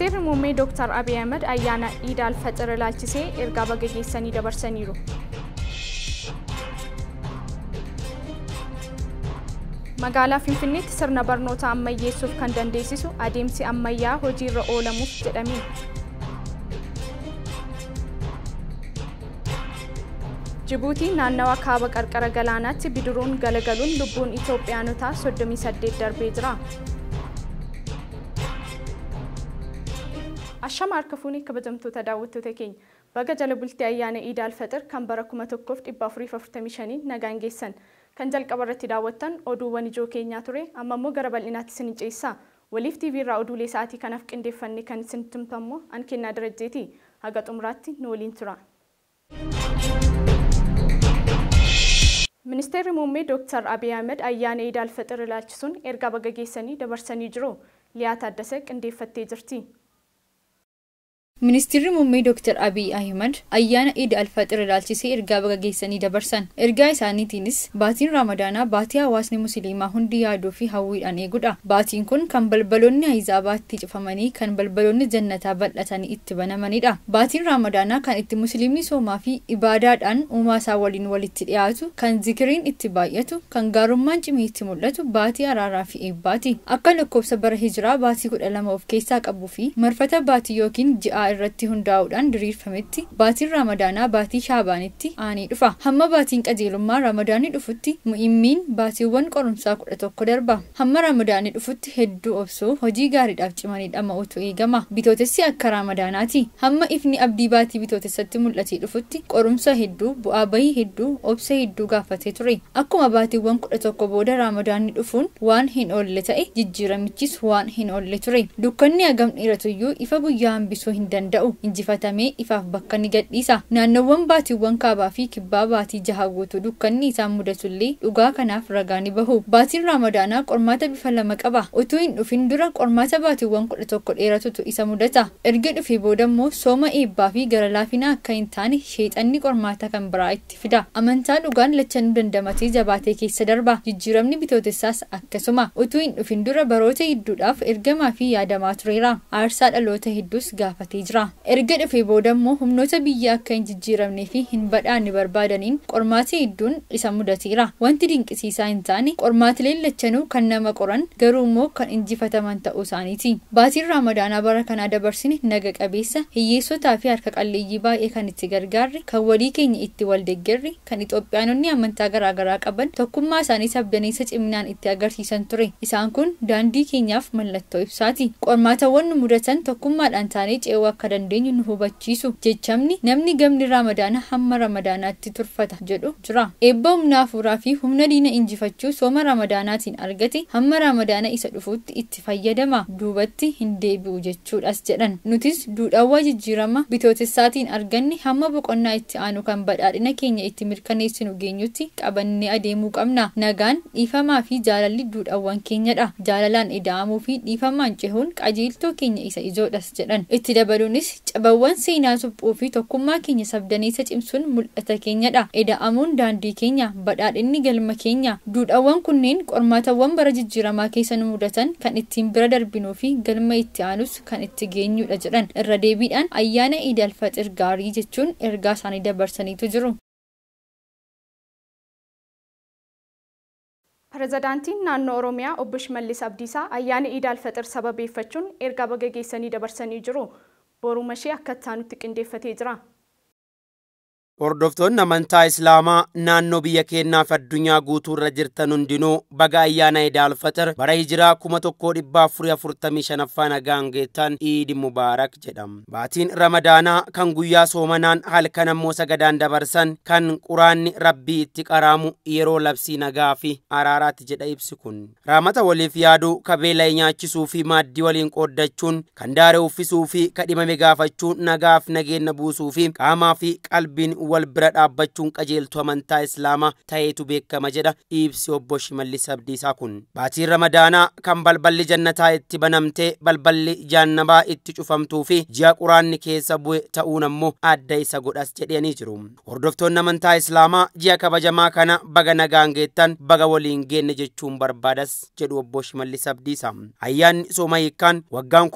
Ministeerri Muummee Dr. Abiy Ahmed ayyaana Iid al-Fixir ilaalchisee ergaa baga geessanii dabarsaniiru. Magaalaa Finfinneetti sirna barnoota ammayyeessuuf kan dandeessisu adeemsi ammayyaa hojiirra oolamuuf jedhame. Jibuutii naannawa kaaba qarqara galaanaatti bidiruun galagaluun lubbuun Itoophiyaanotaa 38 darbee jira. Ashama harka fuunee kabajamtoota daawwattoota keenya baga jala bultii ayyaana Iid al-Fixir kan bara 1445 nagaan geessan kan jalqaba irratti daawwattan oduuwwan ijoo keenyaa ture amma immoo gara bal'inaatti isin ceessa. Waliif TV irraa oduulee sa'aatii kanaaf qindeeffanne kan isin tumtammoo an kennaa Darajjeeti haga xumuraatti nu waliin tura. Ministeerri Muummee Dr. Abiy Ahmed ayyaana Iid al-Fixir ilaalchisuun ergaa baga geessanii dabarsanii jiru. Liyaa Taaddasee qindeeffattee jirti. Ministeerri Muummee Dr. Abiy Ahmed ayyaana Iid al-Fixir ilaalchisee ergaa baga geessanii dabarsan. Ergaa isaaniitiinis baatiin Ramadaanaa baatii hawaasni Musliimaa hundi yaaduu fi hawwiidhaan eegudha. Baatiin kun kan balbaloonni Ahizaabaatti cufamanii kan balbaloonni jannataa bal'atanii itti banamanidha. Baatiin Ramadaanaa kan itti Musliimni soomaa fi ibaadaadhaan uumaa isaa waliin walitti dhiyaatu, kan zikiriin itti baay'atu, kan gaarummaan cimee itti mul'atu baatii araaraa fi eebbaati. Akka lakkoofsa bara hijiraa baatii 12 of keessaa qabuu fi marfata baatii yookiin ji'a irratti hundaa'uudhaan diriirfametti baatiin Ramadaanaa baatii Shaabaanitti aanee dhufa. Hamma baatiin qajeelummaa Ramadaanni dhufutti mu'immiin baatiiwwan qorumsaa 11 darba. Hamma Ramadaanni dhufutti hedduu obsuu hojii gaariidhaaf cimanii dhama'utu eegama. Bitootessi akka Ramadaanaati. Hamma ifni abdii baatii bitootessatti mul'atee dhufutti qorumsa hedduu, bu'aa bahii hedduu, obsa hedduu gaafatee ture. Akkuma baatiiwwan 11 booda Ramadaanni dhufuun waan hin oolle ta'e jijjiiramichis waan hin oolle ture. Dukkanni hagam dheeratuyyuu ifa guyyaa hambisuu hin danda'u. Injifatamee ifaaf bakka ni gadhiisa. Naannowwan baatiiwwan kaabaa fi kibbaa baatii jaha guutuu dukkanni isaan mudatullee dhugaa kanaaf ragaa ni bahu. Baatiin Ramadaanaa qormaata bifa lama qaba. Utuu hin dhufin dura qormaata baatiiwwan 11 dheeratutu isa mudata. Erga dhufee booda immoo sooma eebbaa fi gara laafinaa akka hin taane sheexanni qormaata kan biraa itti fida. Amantaa dhugaan lachanuu dandamatee jabaatee keessa darba. Jijjiiramni bitootessaas akkasuma. Utuu hin dhufin dura baroota hedduudhaaf ergamaa fi yaadamaa tureera. Aarsaa dhaloota hedduus gaafatee jira. Erga dhufee booda immoo humnoota biyya akka hin jijjiiramnee fi hin badhaanne barbaadaniin qormaati hedduun isa mudateera. Wanti dinqisiisaa hin taane qormaatileen lachanuu kan nama qoran garuu immoo kan injifataman ta'uu isaaniiti. Baatiin Ramadaanaa bara kanaa dabarsine naga qabeessa, hiyyeessotaa fi harka qalleeyyii baay'ee kan itti gargaarre, kan walii keenya itti wal deeggarre, kan Itoophiyaanonni amantaa garaagaraa qaban tokkummaa isaanii sabdaneessa ciminaan itti agarsiisan ture. Isaan kun daandii keenyaaf mallattoo ibsaati. Qormaatawwan nu mudatan tokkummaadhaan taanee ce'uu akka dandeenyu nu hubachiisu. Jechamni namni gamni Ramadaana hamma Ramadaanaatti turfata jedhu jira. Eebba humna hafuuraa fi humna diina injifachuu sooma Ramadaanaatiin argate hamma Ramadaana isa dhufuutti itti fayyadama, duubatti hin deebi'u jechuudhas jedhan. Nutis duudhaawwan jijjiirama bitootessaatiin arganne hamma boqonnaa itti aanu kan badhaadhina keenya itti mirkaneessinu geenyutti qabannee adeemuu qabna. Nagaan, dhiifamaa fi jaalalli duudhaawwan keenyadha. Jaalalaan ida'amuu fi dhiifamaan cehuun qajeeltoo keenya isa ijoodhas jedhan. Itti dabaluunis cabawwan seenaa suphuu fi tokkummaa keenya sabdaneessa cimsuun mul'ata keenyadha. Ida'amuun daandii keenya, badhaadhinni galma keenya. Duudhaawwan kunneen qormaatawwan bara jijjiiramaa keessa nu mudatan kan ittiin bira darbinuu fi galma itti aanus kan itti geenyudha jedhan. Irra deebiidhaan ayyaana Iid al-Fixir gaarii jechuun ergaa isaanii dabarsaniitu jiru. Pirezidaantiin naannoo Oromiyaa Obbo Shimallis Abdiisaa ayyaana Iid al-Fixir sababeeffachuun ergaa baga geessanii dabarsanii jiru. Boruma ishee akka itti aanutti qindeeffatee jira. Hordoftoonni amantaa Islaamaa naannoo biyya keenyaa fi addunyaa guutuu irra jirtan hundinuu baga ayyaana Iid al-Fixir bara hijiraa 1445ffaa nagaan geettan Iid Mubaarak jedhama. Baatiin Ramadaanaa kan guyyaa soomanaan halkan ammoo sagadaan dabarsan kan quraanni Rabbii itti qaraamu yeroo labsii nagaa fi araaraatti jedha ibsi kun. Raamata waliif yaaduu, kabeela nyaachisuu fi maaddii waliin qooddachuun, kan daare uffisuu fi kadhimame gaafachuun nagaaf nageenya buusuu fi qaamaa fi qalbiin wal bira dhaabbachuun qajeeltuu amantaa Islaamaa ta'eetu beekama jedha ibsi obbo Shimallis Abdiisaa kun. Baatiin Ramadaanaa kan balballi jannataa itti banamtee balballi jaannabaa itti cufamtuu fi ji'a quraanni keessa bu'e ta'uun ammoo adda isa godhas jedhanii jiru. Hordoftoonni amantaa Islaamaa ji'a kabajamaa kana baga nagaan geettan baga waliin geenne jechuun barbaadas jedhu obbo Shimallis Abdiisaa. Ayyaanni sooma hiikkaan waggaan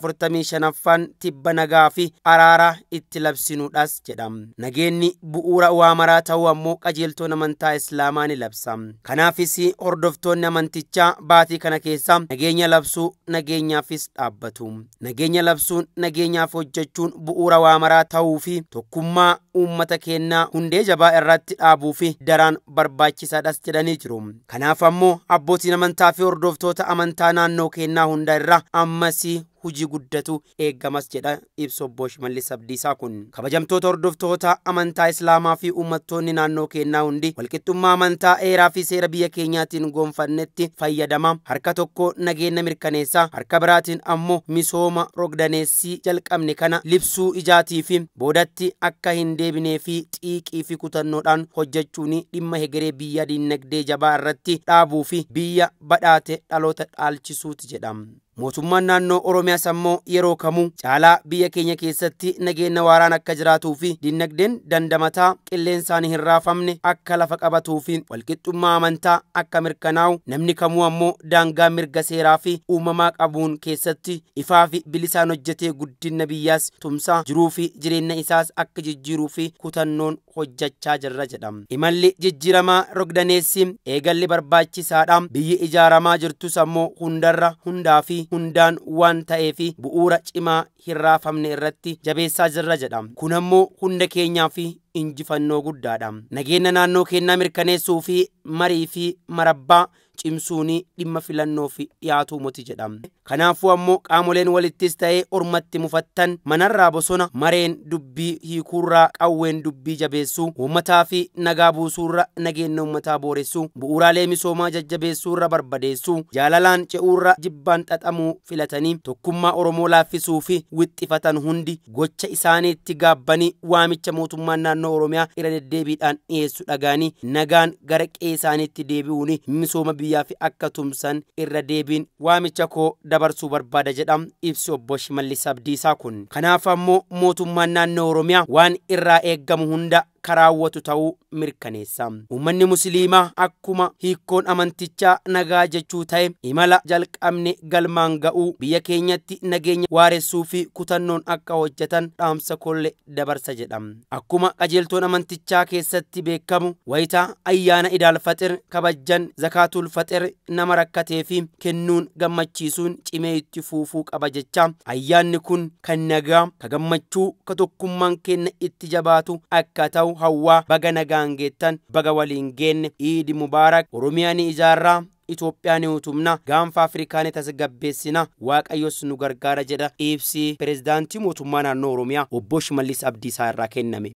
1445ffaan tibba nagaa fi araaraa itti labsinuudhas jedha. Nageenyi bu'uura waa maraa ta'uu ammoo qajeeltoon amantaa Islaamaa ni labsa. Kanaafis hordoftoonni amantichaa baatii kana keessa nageenya labsuu nageenyaafis dhaabbatu. Nageenya labsuun nageenyaaf hojjechuun bu'uura waa maraa ta'uu fi tokkummaa uummata keenyaa hundee jabaa irratti dhaabuu fi daraan barbaachisaadhas jedhanii jiru. Kanaaf ammoo abbootiin amantaa fi hordoftoota amantaa naannoo keenyaa hunda irra ammasii hojii guddatu eeggamas jedha ibsa obbo Shimallis Abdiisaa kun. Kabajamtoota hordoftoota amantaa Islaamaa fi uummattoonni naannoo keenyaa hundi walqixxummaa amantaa heeraa fi seera biyya keenyaatiin gonfannetti fayyadama. Harka tokko nageenya mirkaneessaa, harka biraatiin ammoo misooma rogdaneessii jalqabne kana libsuu ijaatii fi boodatti akka hin deebinee fi xiiqii fi kutannoodhaan hojjechuun dhimma hegeree biyya diinagdee jabaa irratti dhaabuu fi biyya badhaate dhaloota dhaalchisuuti jedha. Mootummaan naannoo Oromiyaas ammoo yeroo kamuu caalaa biyya keenya keessatti nageenya waaraan akka jiraatuu fi diinagdeen dandamataa qilleensaan hin raafamne akka lafa qabatuu fi walqixxummaa amantaa akka mirkanaa'u namni kamuu ammoo daangaa mirga seeraa fi uumamaa qabuun keessatti ifaa fi bilisaan hojjetee guddina biyyaas tumsaa jiruu fi jireenya isaas akka jijjiiruu fi kutannoon hojjechaa jirra jedha. Imalli jijjiiramaa rogdaneessi eegalli barbaachisaadha. Biyyi ijaaramaa jirtus ammoo hundarra hundaa fi hundaan waan ta'eef bu'uura cimaa hin raafamne irratti jabeessaa jirra jedha. Kun ammoo hunda keenyaa fi injifannoo guddaadha. Nageenya naannoo keenyaa mirkaneessuu fi marii fi marabbaa cimsuun dhimma filannoo fi dhiyaatuu miti jedha. Kanaafuu ammoo qaamoleen walittis ta'ee ormatti mufattan manarraa bosona mareen dubbii hiikuurraa qawween dubbii jabeessuu uummataa fi nagaa buusuurra nageenya uummataa booressuu bu'uuraalee misoomaa jajjabeessuurra barbadeessuu jaalalaan ce'uurra jibbaan xaxamuu filatanii tokkummaa Oromoo laaffisuu fi wixxifatan hundi gocha isaaniitti gaabbanii waamicha mootummaan naannoo Oromiyaa irra deddeebiidhaan dhiyeessu dhagaanii nagaan gara qe'ee isaaniitti deebi'uun misooma biyyaa fi akka tumsan irra deebiin waamicha koo dabarsuu barbaada jedha ibsi obbo Shimallis Abdiisaa kun. Kanaaf ammoo mootummaan naannoo Oromiyaa waan irraa eeggamu hunda karaawwatu ta'uu mirkaneessa. Uummanni Musliimaa akkuma hiikkoon amantichaa nagaa jechuu ta'e imala jalqabne galmaan ga'uu biyya keenyatti nageenya waaressuu fi kutannoon akka hojjetan dhaamsa kolle dabarsa jedha. Akkuma qajeeltoon amantichaa keessatti beekamu wayitaa ayyaana Idaal Faxir kabajjan zakaatul faxir nama rakkatee fi kennuun gammachiisuun cimee itti fuufuu qaba jecha ayyaanni kun kan nagaa ka gammachuu ka tokkummaan keenya itti jabaatu akka ta'u hawwaa baga nagaan geettan baga waliin geenne Iidi Mubaarak. Oromiyaa ni ijaarraa, Itoophiyaa ni utumna, gaanfa Afrikaa ni tasgabbeessina, Waaqayyos nu gargaara jedha ibsi pirezidaantii mootummaa naannoo Oromiyaa obbo Shimallis Abdiisaa irraa kenname.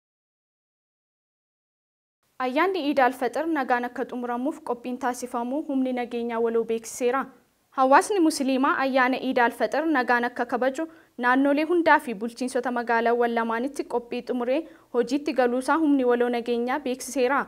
Ayyaanni Iid al-Faxir nagaan akka xumuramuuf qophiin taasifamu humni nageenyaa waloo beeksiseera. Hawaasni Musliimaa ayyaana Iid al-Faxir nagaan akka kabaju naannolee hundaa fi bulchiinsota magaalaawwan lamaanitti qophii xumuree hojiitti galuusaa humni waloo nageenyaa beeksiseera.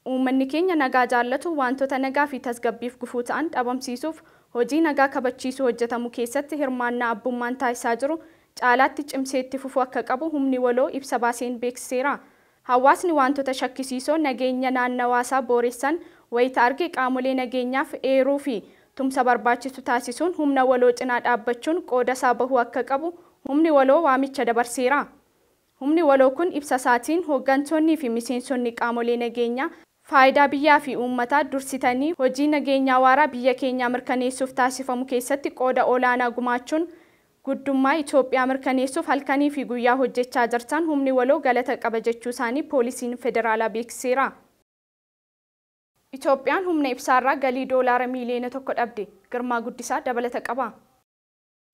Uummanni keenya nagaa jaallatu wantoota nagaa fi tasgabbiif gufuu ta'an dhabamsiisuuf hojii nagaa kabachiisuu hojjetamu keessatti hirmaannaa abbummaan taasisaa jiru caalaatti cimsee itti fufuu akka qabu humni waloo ibsa baaseen beeksiseera. Hawaasni wantoota shakkisiisoo nageenya naannawaasaa booressan wayita arge qaamolee nageenyaaf eeruu fi tumsa barbaachisu taasisuun humna waloo cinaa dhaabbachuun qooda isaa bahuu akka qabu humni waloo waamicha dabarseera. Humni waloo kun ibsa isaatiin hooggantoonnii fi miseensonni qaamolee nageenyaa faayidaa biyyaa fi uummataa dursitanii hojii nageenyaa waaraa biyya keenyaa mirkaneessuuf taasifamu keessatti qooda olaanaa gumaachuun guddummaa Itoophiyaa mirkaneessuuf halkanii fi guyyaa hojjechaa jirtan humni waloo galata qaba jechuu isaanii poolisiin federaalaa beeksiseera. Itoophiyaan humna ibsaarraa galii $1 miiliyoona dhabde. Girmaa Guddisaa dabalata qaba.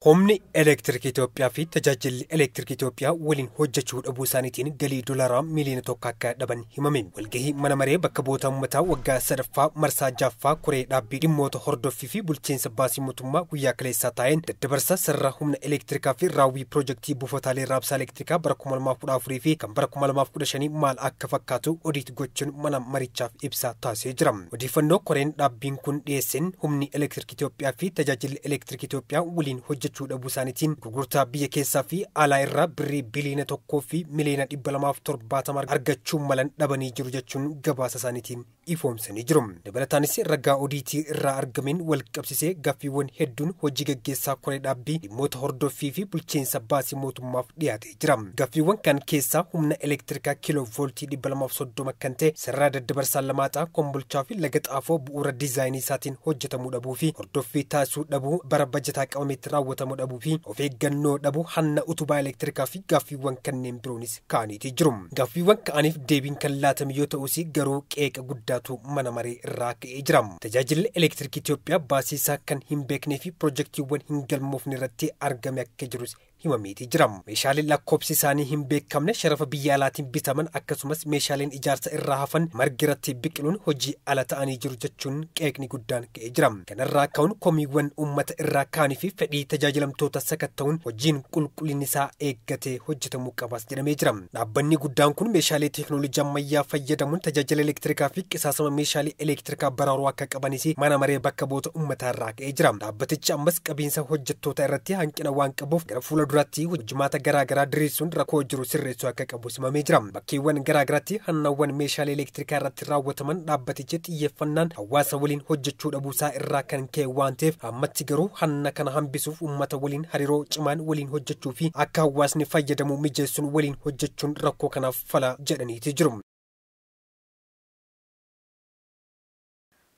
Humni elektirikii Itoophiyaa fi tajaajilli elektirikii Itoophiyaa waliin hojjechuu dhabuu isaaniitiin galii doolaraa miiliyoona 1 akka dhaban himame. Walgahii mana maree bakka bu'oota uummataa waggaa 3ffaa marsaa 6ffaa koree dhaabbii dhimmoota hordoffii fi bulchiinsa baasii mootummaa guyyaa kaleessaa taa'een daddabarsa sarara humna elektirikaa fi raawwii piroojeektii buufataalee raabsaa elektirikaa bara 2014 fi kan bara 2015 maal akka fakkaatu odiit gochuun mana marichaaf ibsa taasisee jira. Odeeffannoo koreen dhaabbiin kun dhiyeesseen humni elektirikii Itoophiyaa fi tajaajilli elektirikii Itoophiyaa waliin hojjechuu dhabuu isaaniitiin gurgurtaa biyya keessaa fi alaa irraa birrii biliyoona 1 fi miliyoona 270 argachuu malan dhabanii jiru jechuun gabaasa isaaniitiin ifoomsanii jiru. Dabalataanis ragaa odiitii irraa argameen wal qabsiisee gaaffiiwwan hedduun hojii gaggeessaa koree dhaabbii dhimmoota hordoffii fi bulchiinsa baasii mootummaaf dhiyaatee jira. Gaaffiiwwan kan keessaa humna elektirikaa kiiloo vooltii 230 kan ta'e sarara daddabarsaa Lamaaxaa, Kombolchaa fi Laga Xaafoo bu'uura diizaayinii isaatiin hojjetamuu dhabuu fi hordoffii taasisuu dhabuu bara bajataa qabametti raawwatamuu dhabuu fi of eeggannoo dhabuu hanna utubaa elektirikaa fi gaaffiiwwan kanneen biroonis ka'aniitii jiru. Gaaffiiwwan ka'aniif deebiin kan laatame yoo ta'us garuu qeeqa guddaatu mana maree irraa ka'ee jira. Tajaajilli elektirikii Itoophiyaa baasii isaa kan hin beeknee fi piroojeektiiwwan hin galmoofne irratti argame akka jirus himameetii jira. Meeshaaleen lakkoofsi isaanii hin beekamne sharafa biyya alaatiin bitaman akkasumas meeshaaleen ijaarsa irraa hafan margi irratti biqiluun hojii ala ta'anii jiru jechuun qeeqni guddaan ka'ee jira. Kanarraa ka'uun komiiwwan uummata irraa ka'anii fi fedhii tajaajilamtoota sakatta'uun hojiin qulqullinni isaa eeggatee hojjetamuu qabas jedhamee jira. Dhaabbanni guddaan kun meeshaalee teeknooloojii ammayyaa fayyadamuun tajaajila elektirikaa fi qisaasama meeshaalee elektirikaa baraaruu akka qabanis mana maree bakka bu'oota uummataa irraa ka'ee jira. Dhaabbatichi ammas qabiinsa hojjettoota irratti hanqina waan qabuuf gara fuula duraatti hojimaata garaagaraa diriirsuun rakkoo jiru sirreessuu akka qabu simamee jira. Bakkeewwan garaagaraatti hannaawwan meeshaalee elektirikaa irratti raawwataman dhaabbatichi xiyyeeffannaan hawaasa waliin hojjechuu dhabuusaa irraa kan ka'e waan ta'eef ammatti garuu hanna kana hambisuuf uummata waliin hariiroo cimaan waliin hojjechuu fi akka hawaasni fayyadamu mijeessuun waliin hojjechuun rakkoo kanaaf fala jedhaniiti jiru.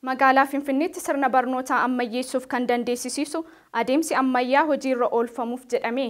Magaalaa Finfinneetti sirna barnootaa ammayyeessuuf kan dandeessisiisu adeemsi ammayyaa hojiirra oolfamuuf jedhame.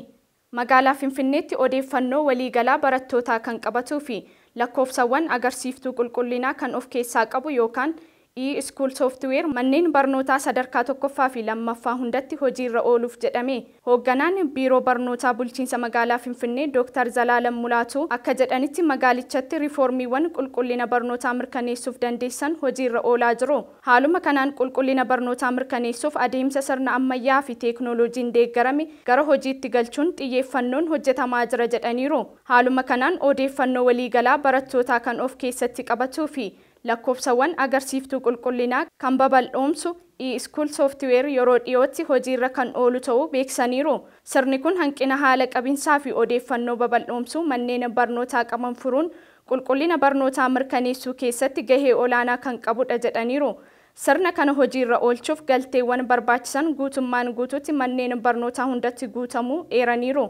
Magaalaa Finfinneetti odeeffannoo waliigalaa barattootaa kan qabatuu fi lakkoofsawwan agarsiiftuu qulqullinaa kan of keessaa qabu yookaan e-school software manneen barnootaa sadarkaa 1ffaa fi 2ffaa hundatti hojiirra ooluuf jedhame. Hoogganaan biiroo barnootaa bulchiinsa magaalaa Finfinnee Dr. Zalaalam Mulaatuu akka jedhanitti magaalichatti riiformiiwwan qulqullina barnootaa mirkaneessuuf dandeessan hojiirra oolaa jiru. Haaluma kanaan qulqullina barnootaa mirkaneessuuf adeemsa sirna ammayyaa fi teeknooloojiin deeggarame gara hojiitti galchuun xiyyeeffannoon hojjetamaa jira jedhaniiru. Haaluma kanaan odeeffannoo waliigalaa barattootaa kan of keessatti qabatuu fi lakkoofsawwan agarsiiftuu qulqullinaa kan babal'oomsu e-school software yeroo dhiyootti hojiirra kan oolu ta'uu beeksisaniiru. Sirni kun hanqina haala qabinsaa fi odeeffannoo babal'oomsuu manneen barnootaa qaban furuun qulqullina barnootaa mirkaneessuu keessatti gahee olaanaa kan qabudha jedhaniiru. Sirna kana hojiirra oolchuuf galteewwan barbaachisan guutummaan guutuutti manneen barnootaa hundatti guutamuu eeraniiru.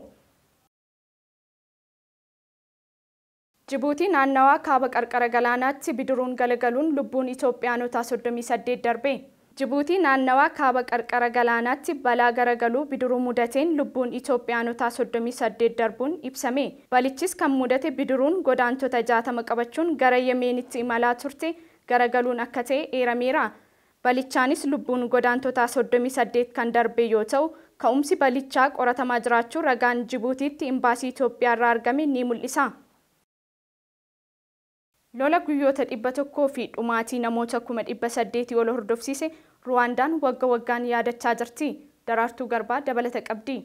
Jibuutii naannawaa kaaba qarqara galaanaatti bidiruun galagaluun lubbuun Itoophiyaanotaa 38 darbe. Jibuutii naannawaa kaaba qarqara galaanaatti balaa garagaluu bidiruu mudateen lubbuun Itoophiyaanotaa 38 darbuun ibsame. Balichis kan mudate bidiruun godaantota 60 qabachuun gara Yemeenitti imalaa turte garagaluun akka ta'e eerameera. Balichaanis lubbuun godaantota 38 kan darbe yoo ta'u, ka'umsi balichaa qoratamaa jiraachuu ragaan Jibuutiitti imbaasii Itoophiyaa irraa argame ni mul'isa. Lola guyyoota 100 fi dhumaatii namoota 800,000 ol hordofsiise Ruwaandaan wagga waggaan yaadachaa jirti. Daraartuu Garbaa dabalata qabdi.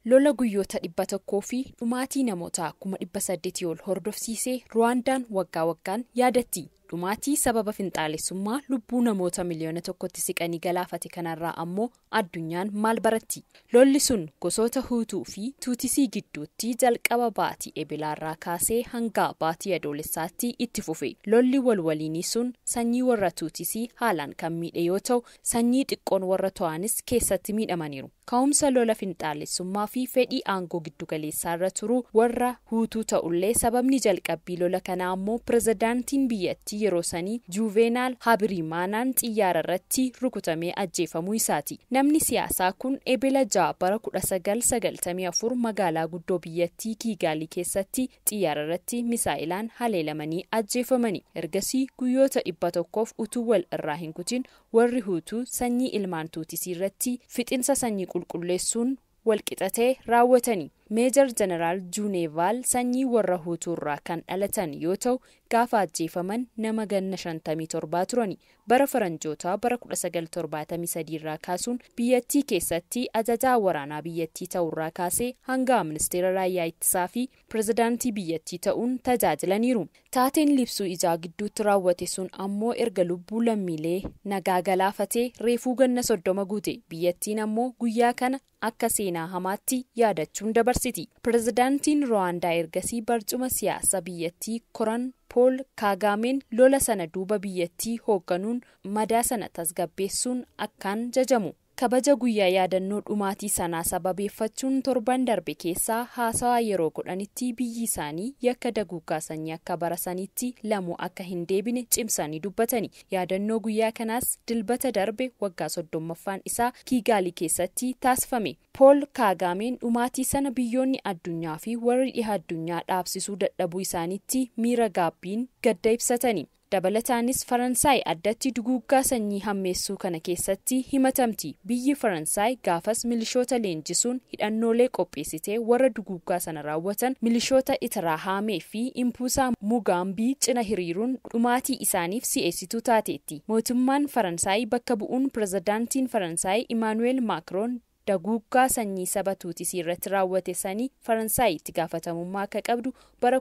Lola guyyoota 100 fi dhumaatii namoota 800,000 ol hordofsiise Ruwaandaan waggaa waggaan yaadatti. Dhumaatii sababa finxaalessummaa lubbuu namoota miliyoona 1tti siqanii galaafate kanarraa ammoo addunyaan maal baratti? Lolli sun gosoota Huutuu fi Tuutisii gidduutti jalqaba baatii Ebilaarraa kaasee hanga baatii Adoolessaatti itti fufe. Lolli walwaliinii sun sanyii warra Tuutisii haalaan kan miidhe yoo ta'u, sanyii xiqqoon warra To'anis keessatti miidhamaniiru. Ka'umsa lola finxaalessummaa fi fedhii aangoo giddugaleessaarra turuu warra Huutuu ta'ullee sababni jalqabbii lola kanaa ammoo pirezidaantiin biyyattii yeroo sanii Juuveenaal Habirimaanaan xiyyaara irratti rukutamee ajjeefamuu isaati. Namni siyaasaa kun Ebela 6 bara 1994 magaalaa guddoo biyyattii Kiigaalii keessatti xiyyaara irratti misaa'ilaan haleelamanii ajjeefamani. Ergasii guyyoota 100 utuu wal irraa hin kutin warri Huutuu sanyii ilmaan Tuutisii irratti fixinsa sanyii qulqulleessuun walqixatee raawwatani. Meejar Jeneraal Juuneevaal sanyii warra Huutuu irraa kan dhalatan yoo ta'u gaafa ajjeefaman nama ganna 57 turani. Bara faranjootaa bara 1973 irraa kaasuun biyyattii keessatti ajajaa waraanaa biyyattii ta'urraa kaasee hanga ministeera raayyaa ittisaa fi pirezidaantii biyyattii ta'uun tajaajilaniiru. Taateen libsuu ijaa gidduutti raawwate sun ammoo erga lubbuu lammiilee nagaa galaafatee reefuu ganna 30 guute. Biyyattiin ammoo guyyaa kana akka seenaa hamaatti yaadachuun dabarsiti. Pirezidaantiin Ruwaandaa ergasii barcuma siyaasaa biyyattii koran Pool Kaagaameen lola sana duuba biyyattii hoogganuun madaa sana tasgabbeessuun akkaan jajamu. Kabaja guyyaa yaadannoo dhumaatii sanaa sababeeffachuun torban darbe keessaa haasawaa yeroo godhanitti biyyi isaanii yakka daguuggaa sanyii akka barasanitti lamuu akka hin deebine cimsanii dubbatani. Yaadannoo guyyaa kanaas dilbata darbe waggaa 30ffaan isaa Kiigaalii keessatti taasifame. Pool Kaagaameen dhumaatii sana biyyoonni addunyaa fi warri dhiha addunyaa dhaabsisuu dadhabuu isaaniitti miira gaabbiin gadda ibsatani. Dabalataanis Faransaay addatti duguuggaa sanyii hammeessuu kana keessatti himatamti. Biyyi Faransaay gaafas milishoota leenjisuun hidhannoolee qopheessitee warra duguuggaa sana raawwatan milishoota Itirahaamee fi Impuusaa Mugaambii cina hiriiruun dhumaatii isaaniif si'eessituu taateetti. Mootummaan Faransaay bakka bu'uun pirezidaantiin Faransaay Imaanuweel Maakroon daguuggaa sanyii saba Tuutisii irratti raawwate sanii Faransaay itti gaafatamummaa akka qabdu bara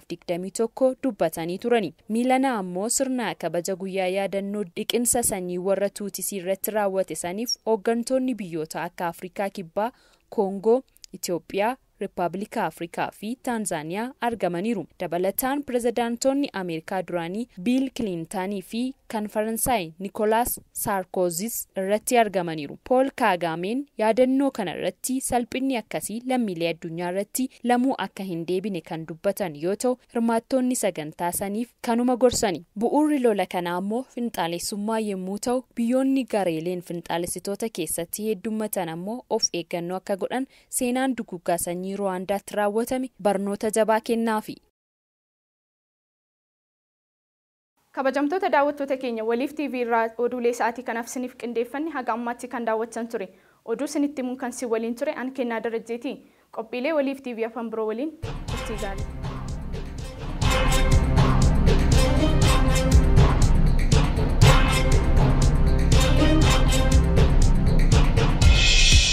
2021 dubbatanii turani. Miilana ammoo sirna kabaja guyyaa yaadannoo dhiqinsa sanyii warra Tuutisii irratti raawwate saniif hooggantoonni biyyoota akka Afrikaa Kibbaa, Koongoo, Itoophiyaa, Rippaabilika Afrikaa fi Taanzaaniyaa argamaniiru. Dabalataan pirezidaantoonni Ameerikaa duraanii Biil Kilintaanii fi kan Faransaay Nikolaas Saarkoozis irratti argamaniiru. Pool Kaagaameen yaadannoo kana irratti salphinni akkasii lammiilee addunyaa irratti lamuu akka hin deebine kan dubbatan yoo ta'u hirmaattoonni sagantaa saniif kanuma gorsani. Bu'uurri lola kanaa ammoo finxaalessummaa yommuu ta'u biyyoonni gareeleen finxaalessitoota keessatti heddummatan ammoo of eeggannoo akka godhan seenaan duguuggaa sanyii Ruwaandaatti raawwatame barnoota jabaa kennaafi. Kabajamtoota daawwattoota keenya Waliif TV irraa oduulee sa'aatii kanaaf isiniif qindeeffanne haga ammaatti kan daawwachan ture. Oduu isinitti himuun kan si waliin ture an Kennaa Darajjeeti. Qophiilee Waliif TV afaan biroo waliin turtii gaarii.